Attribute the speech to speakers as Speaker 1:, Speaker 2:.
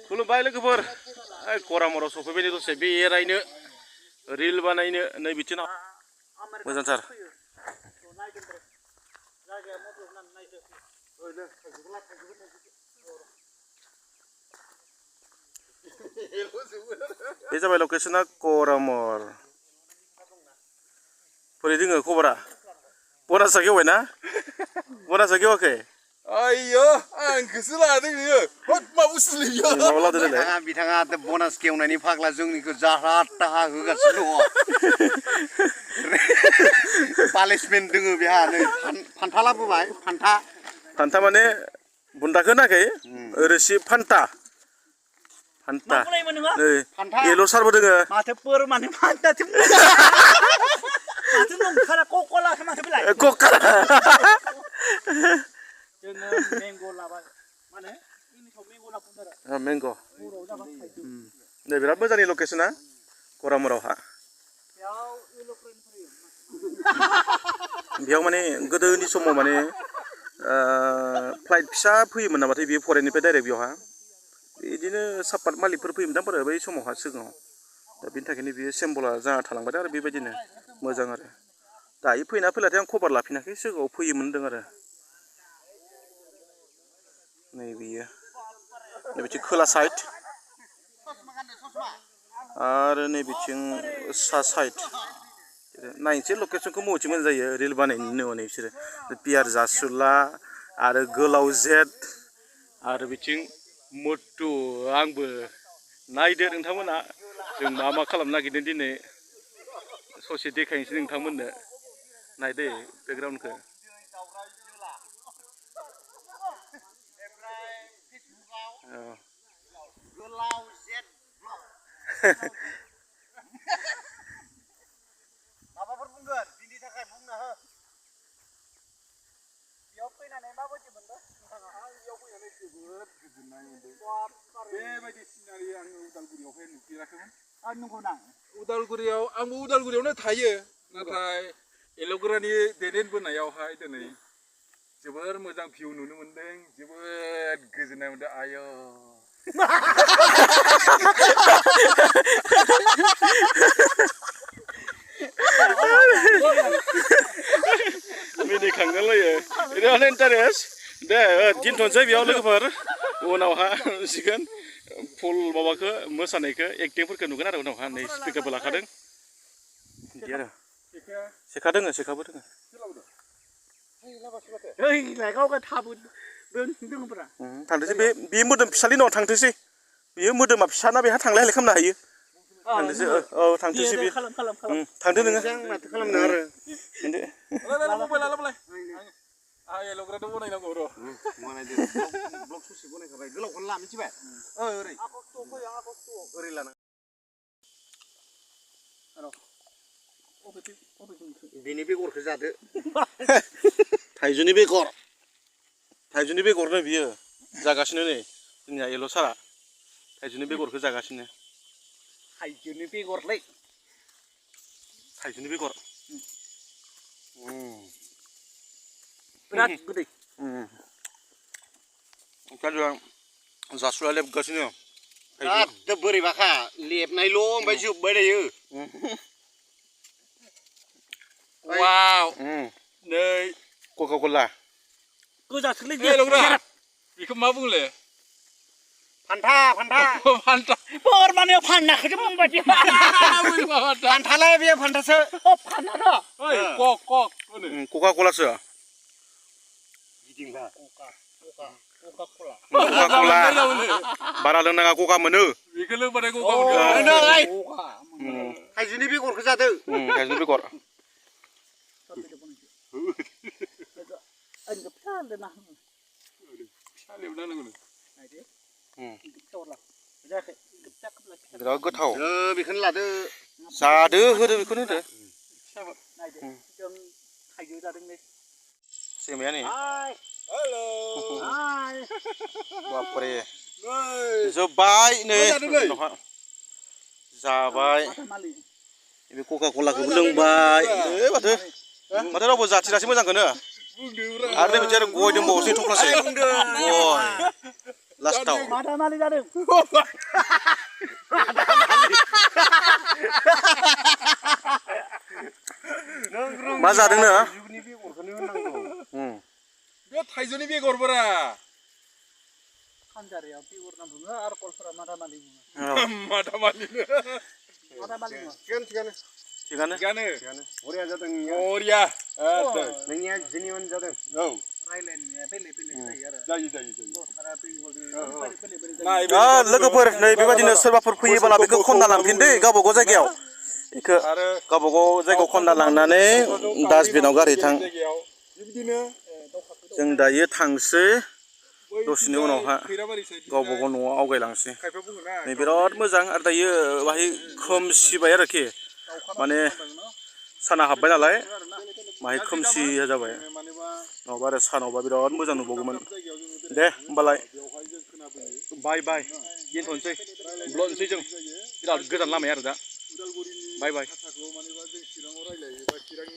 Speaker 1: खुलुमबाय लोगोफोर गरामराव सफैबाय दसे बेरायनो रिल बानायनो नै बिथिङाव मोजांथार बे जाबाय लकेशना गरामर बोरै दोङो खबरा बनासा गेवबायना बनासा गेवाखै
Speaker 2: आयो आं गोसो लादों नोङो हट मा बुस्थु लैयो
Speaker 1: माबा लादो देलाय
Speaker 3: बिथाङा बनास गेवनायनि फाग्ला जोंनिखौ जाहा थाहा होगासिनो दङ पानिशमेन्ट दोङो बेहा नै फान्था लाबोबाय
Speaker 1: फान्था माने बुन्दाखौ नाखै रोसि फान्था फान्था नै येल' सारबो दोङो
Speaker 4: माथो पोर माने फान्थासो माथो नंखारा ककलासो माथो बेलाय
Speaker 1: ककला
Speaker 4: जोङो मेंग' लाबाय माने इंलिसाव मेंग' होनना बुङो आरो
Speaker 1: मेंग'
Speaker 4: बर'आव जाबाय थाइजौ
Speaker 1: नै बिराद मोजांनि लकेशना गरामरावहा
Speaker 4: बेयाव एल'प्लेन फैयो
Speaker 1: बेयाव माने गोदोनि समाव माने फ्लाइट फिसा फैयोमोन नामाथाय बेयो फरेननिफ्राय डाइरेक्ट बेयावहा बिदिनो सापात मालिकफोर फैयोमोन दां बै समावहा सिगाङाव दा बेनि थाखायनो बेयो सिम्बला जाना थालांबाय आरो बेबायदिनो मोजां आरो दायो फैना फैलाथाय आं खबर लाफिनाखै सिगाङाव फैयोमोन होनदों आरो नै बियो नै बिथिं खोला साइड आरो नै बिथिं सा साइड नायनोसै लकेसनखौ बबेथिं मोजां जायो रिल बानायनो हनै बिसोरो पियार जासुला आरो गोलाव जेट आरो बिथिं मुटु आंबो नायदो नोंथांमोना जों मा मा खालामनो नागिरदों दिनै ससे देखायनोसै नोंथांमोननो नायदो बेकग्राउन्डखौ
Speaker 3: गोलाव जेट माबाफोर बुंगोन बिनि थाखाय बुंना हो
Speaker 4: बेयाव फैनानै माबायदि मोनदों नोंथाङा
Speaker 2: आं बेयाव फैनानै जोबोद गोजोननाय मोनदों बेबायदि सिनारि आङो उदालगुरियावहाय नुफेराखैमोन
Speaker 4: नंगौना
Speaker 2: उदालगुरियाव आंबो उदालगुरियावनो थायो नाथाय एल'ग्रानि दैदेनबोनायावहाय दिनै जोबोर मोजां भिउ नुनो मोनदों जोबोद गोजोननाय मोनदों आयो
Speaker 1: मिनिखांगोनलायो बिराद इन्टारेस्ट दे दोनथ'नोसै बेयाव लोगोफोर उनावहा सिगोन फुल माबाखौ मोसानायखौ एक्टिंफोरखौ नुगोन आरो उनावहा नै स्पिकारबो लाखादों बिदि आरो सेखा दोङो सेखाबो दोङो थांथोंसै बे मोदोम फिसानि उनाव थांथोंसै बेयो मोदोमा फिसा ना बेहा थांलाय खालामनो हायो थांथोंसै औ थांथोंसै बे थांदो नोङो
Speaker 3: माथो खालामनो आरो
Speaker 2: आं एल'ग्राथ' बनायनांगौ र'
Speaker 3: बनायदो ब्लग ससे बनायखाबाय गोलावखौनो ला मिथिबाय ओरै ओरै लाना बिनि बेगरखौ जादो
Speaker 1: थाइजौनि बेगरनो बियो जागासिनो नै जोंनिया येल' सारा थाइजौनि बेगरखौ जागासिनो
Speaker 4: थाइजौनि बेगरलै
Speaker 1: थाइजौनि बेगर
Speaker 4: बिराद गोदै
Speaker 1: जासुला लेबगासिनो
Speaker 3: हाब बोरैबाखा लेबनायल' ओमफ्राय जोब्बाय दायो
Speaker 1: वाव नै कका कला
Speaker 4: गोजासोलै
Speaker 2: बेखौ मा बुंले
Speaker 3: फान्था
Speaker 4: पोर माने फान्नाखौसो बुंबाय
Speaker 3: फान्थालाय बे फान्थासो
Speaker 4: फान्ना र'
Speaker 1: कका कलासो बारा लोंनाङा गगा मोनो
Speaker 2: बेखौ लोंबाथाय गगा मोनो
Speaker 3: थाइजौनि बेगरखौ जादो
Speaker 1: थाइजौनि बेगर बिराद गोथाव
Speaker 3: बेखौनो लादो
Speaker 1: जादो होदो बेखौनो होदो
Speaker 4: थाइजौ जादोंलै
Speaker 1: सैमाया नै बापरे जोब्बाय नै जाबाय बे कका कलाखौबो लोंबाय माथो रावबो जाथिरासै मोजांखौनो आरो नै बिदि आरो गय दंबावोसै थख्लासे गय लास्टाव
Speaker 4: बादामालि जादों
Speaker 1: मा जादोंनो
Speaker 3: थाइजौनि बेगरखौनो होनांगौ
Speaker 2: बे थाइजौनि बेगरफोरा
Speaker 4: खानजारियाव बेगर नाम बुङो आरो कलफोरा मादामालि बुङो
Speaker 2: मादामालिनो
Speaker 4: मादामालि बुङो
Speaker 3: थिगानो
Speaker 1: थिगानो
Speaker 2: थिगानो
Speaker 3: बरिया जादों नोंनिया
Speaker 2: बरिया
Speaker 3: नोंनिया जेनिउन जादों
Speaker 2: औ
Speaker 4: रायलायनाया बेलेग बेलेग जायो आरो
Speaker 2: जायो
Speaker 4: दस्रा बेंगलि बेलेग बेलेग
Speaker 2: नाय
Speaker 4: जायो
Speaker 1: लोगोफोर नै बेबायदिनो सोरबाफोर फैयोब्ला बेखौ खनना लांफिन दै गावबा गाव जायगायाव बेखौ
Speaker 2: आरो
Speaker 1: गावबा गाव जायगायाव खनना लांनानै डास्टबिनाव गारहैथां
Speaker 2: जायगायाव बिदिनो
Speaker 1: जों दायो थांसै दसेनि उनावहा
Speaker 2: खैराबारि साइडथिं
Speaker 1: गावबा गाव न'आव आवगायलांसै
Speaker 2: खायफा बुङो ना
Speaker 1: नै बिराद मोजां आरो दायो बाहाय खोमसिबाय आरोखि माने साना हाबबाय नालाय बाहाय खोमसि जाबाय
Speaker 2: मानोबा
Speaker 1: नङाबा आरो सानावबा बिराद मोजां नुबावगौमोन
Speaker 2: जायगायाव जोङो
Speaker 1: दे होमबालाय
Speaker 2: बेवहाय जों खोनाबोयो
Speaker 1: बाय बाय दोनथ'नोसै ब्ल'नोसै जों बिराद गोजान लामाया आरो दा
Speaker 2: उदालगुरिनि
Speaker 1: बाय बाय
Speaker 2: भाषाखौ मानोबा जों चिराङाव रायलायो बा चिरांनि